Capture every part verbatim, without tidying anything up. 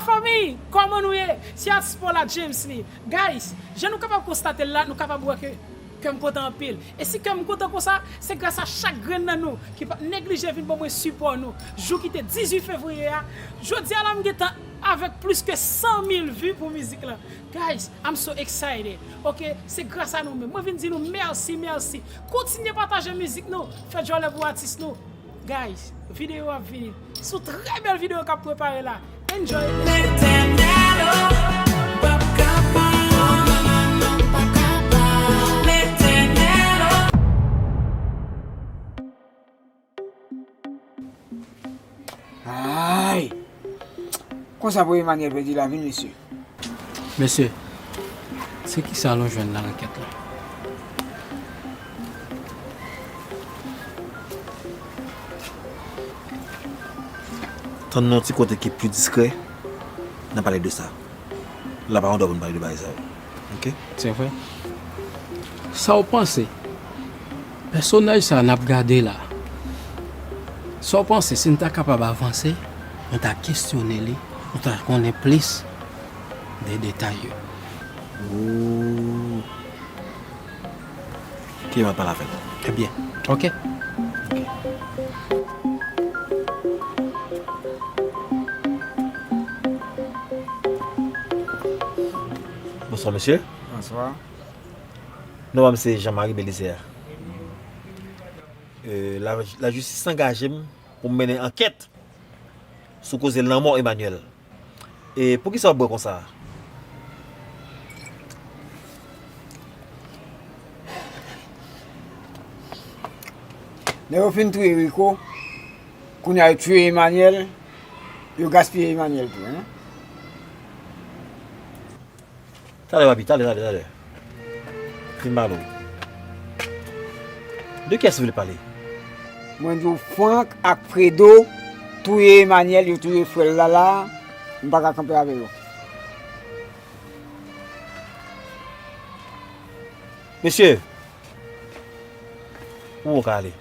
Fanmi, kòman nou ye? Se atis pa w la, James li. Guys, jan nou kapab konstate l la, nou kapab wè ke kè m kontan anpil. E si kè m kontan konsa, se gras a chak grenn nan nou ki pa t neglije vin ban mwen sipò nou. Jou ki te dizuit fevriye a, jodi a la m gentan avèk plis ke san mil vi pou mizik lan. Guys, I'm so excited. Ok, se gras a nou menm. Mwen vin di nou mèsi, mèsi. Kontinye pataje mizik nou, fè djòlè pou atis nou. Guys, videyo ap vini. Se yon trè bèl videyo k ap prepare la. Enjoy! Letènèl, oh, m p ap kapab. Non, non, non, non, m p ap kapab. Letènèl, oh. Ay! Konsa pou Emmanuel pèdi lavi l, mesye. Mesye, se kisa nou jwenn nan ankèt la? Tann nan yon ti kote ki pi diskrè, n a pale de sa. La pa yon dwa pou n pale de bagay sa yo. Ok? Se vre. Sa w panse? Pèsonaj sa n ap gade la, sa w panse si n ta kapab avanse, nou ta kesyone li, nou ta konnen plis de detay yo? Ooh. Ki m ap pale avè l. Ebyen, ok. Ok. Bonswa, mesye. Bonswa. Non pa m se Jean Marie Belizaire. Euh, la, lajistis angaje m pou m mennen ankèt sou koze lanmò Emmanuel. E poukisa w ap bwè konsa? Nèg yo fin touye Rico, kounye a yo touye Emmanuel, yo gaspiye Emmanuel tou, en. Talè, papi, talè, talè, talè. Vin pale w. De kiyès ou vle pale? Mwen di w, Frank ak Fredo touye Emmanuel, yo touye frè l la la, m pa ka kanpe avè yo. Mesye, ou ka ale.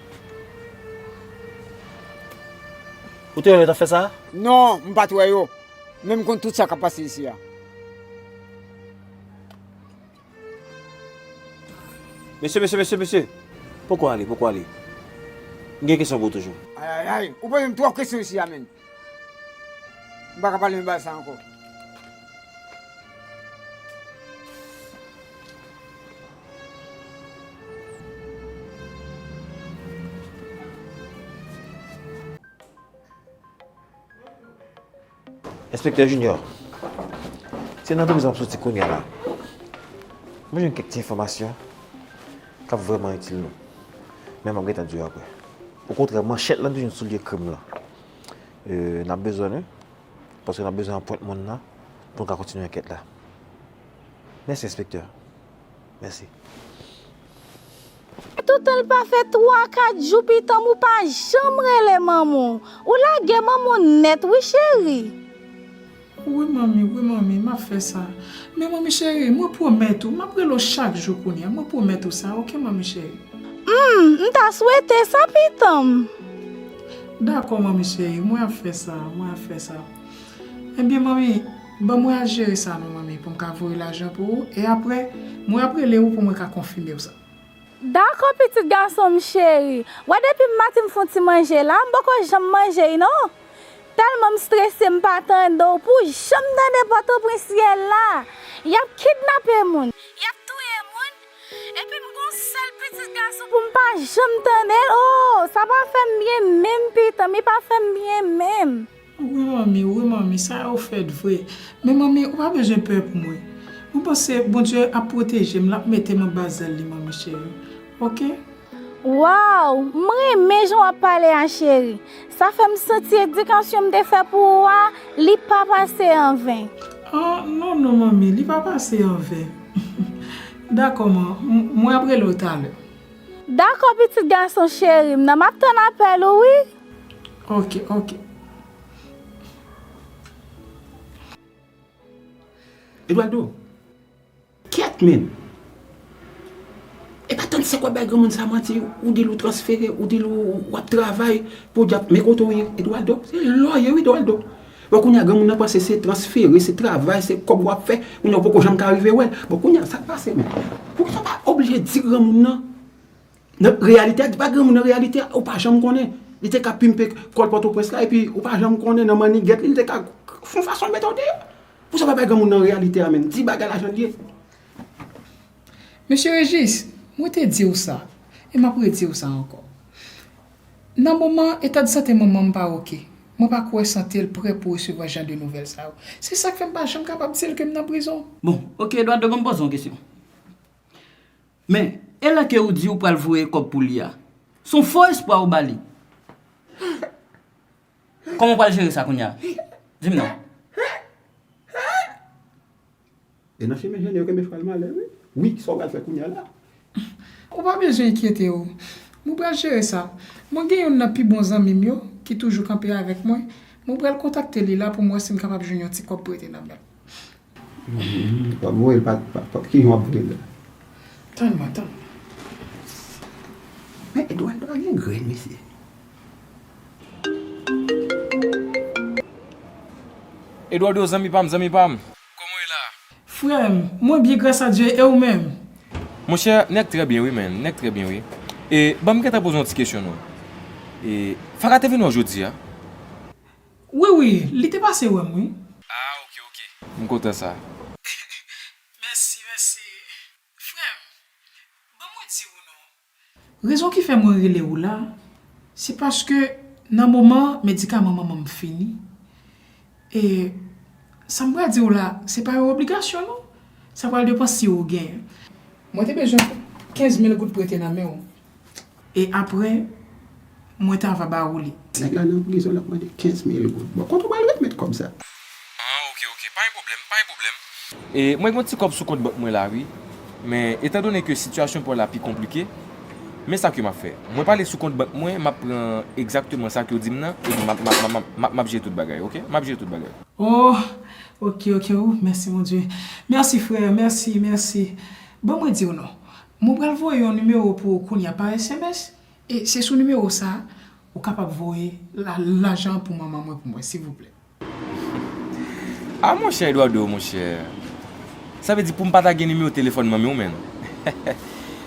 Ou te wè yo t ap fè sa? Non, m pa t wè yo. Men m konn tout sa k ap pase isi a. Mesye, mesye, mesye, mesye. Poko ale, poko ale. M gen kesyon pou ou toujou. Ay, ay, ay. Ou poze m twòp kesyon isi a, menn. M pa ka pale nan bagay sa ankò. Enspektè Junior, se nan antrepriz m ap soti kounye a la. Mwen jwenn kèk ti enfòmasyon k ap vrèman itil nou. Men m ap gentan di w apre. Okontrè, manchèt lan toujou sou lye krim lan. E, n ap bezwen nou, paske n ap bezwen anprent moun nan pou n ka kontinye ankèt la. Mèsi, enspektè. Mèsi. Toutan l pa fè twa, kat jou, pitanm, ou pa janm rele manman w. Ou lage manman w nèt, wi, cheri. Wi, manmi, wi, manmi, m ap fè sa. Men, manmi cheri, mwen pwomèt ou, m ap rele w chak jou kounye a. Mwen pwomèt ou sa, oke, manmi cheri? Hmm, m ta swete sa, pitanm. Dakò, manmi cheri, mwen ap fè sa, mwen ap fè sa. Ebyen, manmi, ban mwen al jere sa non, manmi, pou m ka voye lajan pou ou. E apre, mwen ap rele ou pou mwen ka konfime w sa. Dakò, pitit gason m cheri. W wè depi maten m fè yon ti manje la, m poko janm manje wi non. Tèlman m strese, m pa tande w. Pou jan m tande Pòtoprens yè la, y ap kidnape moun, y ap touye moun. Epi m gon sèl pitit gason pou m pa janm tande l. Oh, sa pa fè m byen menm, pitanm, li pa fè m byen menm. Wi, manmi, wi, manmi, sa yo fèt vre. Men, manmi, ou pa bezwen pè pou mwen. Mwen panse Bondye ap pwoteje m, l ap mete m anba zèl li, manmi cheri. Oke? Waw, m renmen jan w ap pale a, cheri. Sa fè m santi edikasyon m te fè pou ou a, li pa pase an ven. Ah, non, non, manmi, li pa pase an ven. Dakò, man, m-, mwen ap rele w talè. Dakò, pitit gason cheri m nan, m ap tann apèl ou, wi. Oke, oke. Eduardo, kèt, men! E pa tann sèk w ap bay granmoun sa manti, ou di l ou transfere, ou di l ou, ou ap travay, pou w di ap, men kote w ye, Eduardo, se lè w ye, wi, Eduardo. Bon, kounye a, granmoun nan panse se transfere, se travay, se kòb w ap fè. Kounye a, ou poko janm ka rive wè l. Bon, kounye a, sa k pase menm? Poukisa w pa oblije di granmoun nan nan reyalite a? Di pa granmoun nan reyalite a, ou pa janm konnen. Li te ka pimpe kò l Pòtoprens la, epi ou pa janm konnen nan mannigèt li, li te ka fè yon fason l mete w deyò. Poukisa w pa bay granmoun nan reyalite a menm? Di bagay la jan l ye. Mesye Régis, mwen te di w sa, e m ap redi w sa ankò. Nan moman, eta de sante manman m pa oke. Mwen pa kwè sante l prè pou resevwa jan de nouvèl sa yo. Se sa k fè m pa janm kapab di l ke m nan prizon. Bon, oke, Eduardo, ban m poze w yon kesyon. Men, e lè ke ou di ou pral voye kòb pou li a, se yon fo espwa ou ba li. Kòman ou pral jere sa kounye a? Di m non. E nan chemen jene yo kenbe chwal malè, wi. Wi, sa w pral fè kounye a la? Ou pa bezwen enkyete w. Mwen pral jere sa. Mwen gen youn nan pi bon zanmi m yo ki toujou kanpe avèk mwen. Mwen pral kontakte li la pou m wè si m kapab jwenn yon ti kòb prete nan men l. W ap voye l pa, pa, pa, ki jan w ap voye l la? Tann mwen, tann. Men Eduardo a gen grenn, mesye. Eduardo, zanmi pa m, zanmi pa m. Kòman w ye la? Frè m, mwen byen, gras a Dye, e ou menm? Monchè, nèg trè byen wi, menn, nèg trè byen wi. E, ban m gentan poze yon ti kesyon non. E, Farah te vin wè w jodi a? Wi, wi, li te pase wè m, wi. Ah, oke, oke. M kontan sa. Mèsi, mèsi. Frè m, ban mwen di w non. Rezon ki fè mwen rele w la, se paske nan moman medikaman manman m fini, e sa m pral di w la, se pa yon obligasyon non. Sa pral depan si w genyen. Mwen te bezwen kenz mil goud prete nan men w. E apre, mwen ta va ba ou li. Nèg la nan prizon, l ap mande kenz mil goud. Bon, kote w pral ret met kòb sa? Ah, oke, oke. Pa gen pwoblèm, pa gen pwoblèm. E mwen gen yon ti kòb sou kont bank mwen la, wi. Men, etandone ke sitiyasyon pa w la pi konplike, men sa ke m ap fè. Mwen prale sou kont bank mwen, m ap pran egzakteman sa ke w di m nan, epi m ap, m ap, m ap, m ap, m ap jere tout bagay, oke? M ap jere tout bagay. Oh, oke, oke, oh, mèsi, Bondye. Mèsi, frè, mèsi, mèsi. Bon, mwen di w non. Mwen pral voye yon nimewo pou ou kounye a pa S M S. E se sou nimewo sa a, ou kapab voye la, lajan pou manman mwen pou mwen, silvouplè. Ah, monchè Eduardo, monchè. Sa vle di pou m pa ta gen nimewo telefòn manmi w, menn.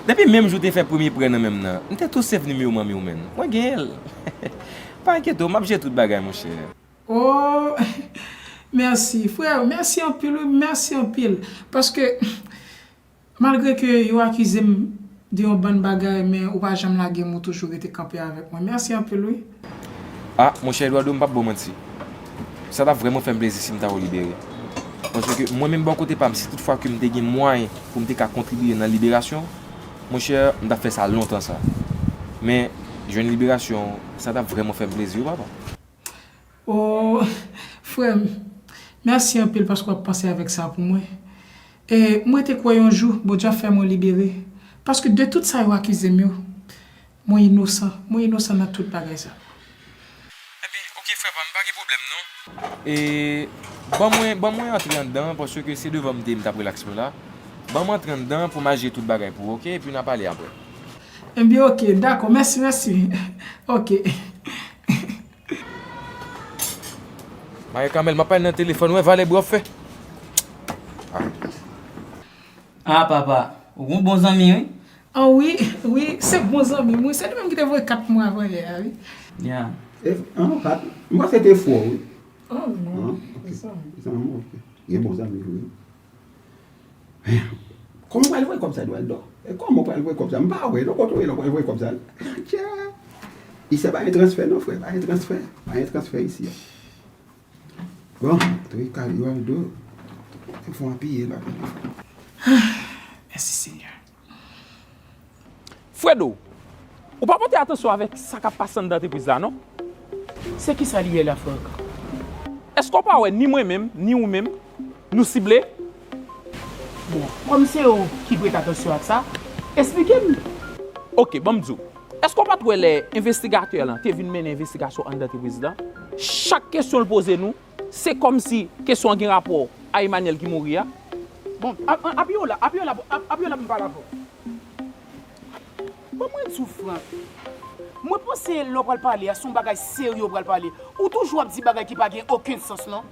Depi menm jou w te fè premye prè nan men m nan, m te tou save nimewo manmi w, menn. Mwen genyen l. Pa enkyete w, m ap jere tout bagay, monchè. Oh, mèsi, frè, mèsi anpil, wi, mèsi anpil. Paske, malgre ke yo akize m de yon bann bagay, men ou pa janm lage m, ou toujou rete kanpe avèk mwen. Mèsi anpil, wi. Ah, monchè Eduardo, m p ap ba w manti. Sa t ap vrèman fè m plezi si m ta wè w libere. Paske mwen menm bò kote pa m, si toutfwa ke m te gen mwayen pou m te ka kontribiye nan liberasyon, monchè, m t ap fè sa lontan sa. Men, jwenn liberasyon, sa t ap vrèman fè m plezi, wi, papa. Oh, frè m, mèsi anpil paske w ap panse avèk sa pou mwen. E mwen te kwè yon jou, Bondye ap fè mwen libere. Paske de tout sa yo akize m yo, mwen inosan. Mwen inosan nan tout bagay sa. Ebyen, oke, frè pa m, pa gen pwoblèm non. E ban mwen, ban mwen antre anndan, paske se devan m te ye m t ap rilaks mwen la. Ban mwen antre anndan pou m al jere tout bagay pou ou, oke? Epi n a pale apre. Ebyen, oke, dakò, mèsi, mèsi. Oke. Marie Carmelle, m ap pale nan telefòn, wè valè bra w fè. Ah. Ah, papa, ou gon bon zanmi, wi. Ah, wi, wi, se bon zanmi m, wi. Se li menm ki te voye kat mwa avan yè a, wi. Ya. E, ah, kat, m panse te fò, wi. Oh, non. Ah, ok. Zanmi. Zanmi, ok. Gen bon zanmi, wi. Kòman w pral voye kòb sa, Eduardo? E kòman w pral voye kòb sa? M pa wè, non, kote w ye la w pral voye kòb sa? Tchè! Isi a pa gen transfè, non, frè. Pa gen transfè. Pa gen transfè isi a. Bon, antre kay Eduardo. Telefòn an piye la. Mèsi, Senyè. Fredo, ou pa pote atansyon avèk sa k ap pase anndan antrepriz la, non? Se kisa li ye la, Frank? Èske w pa wè ni mwen menm, ni ou menm, nou sible? Bon, kòm se ou ki prete atansyon ak sa, esplike m. Oke, ban m di w. Èske w pa t wè lè envestigatè lan te vin mennen envestigasyon anndan antrepriz lan? Chak kesyon l poze nou, se kòmsi kesyon an gen rapò a Emmanuel ki mouri a. Bon, a, a, Abiola, Abiola, a, Abiola, m pale avè w. Bon, mwen di w, Frank, Mwen panse lè w pral pale a, se yon bagay serye w pral pale. Ou toujou ap di bagay ki pa gen okenn sans, non?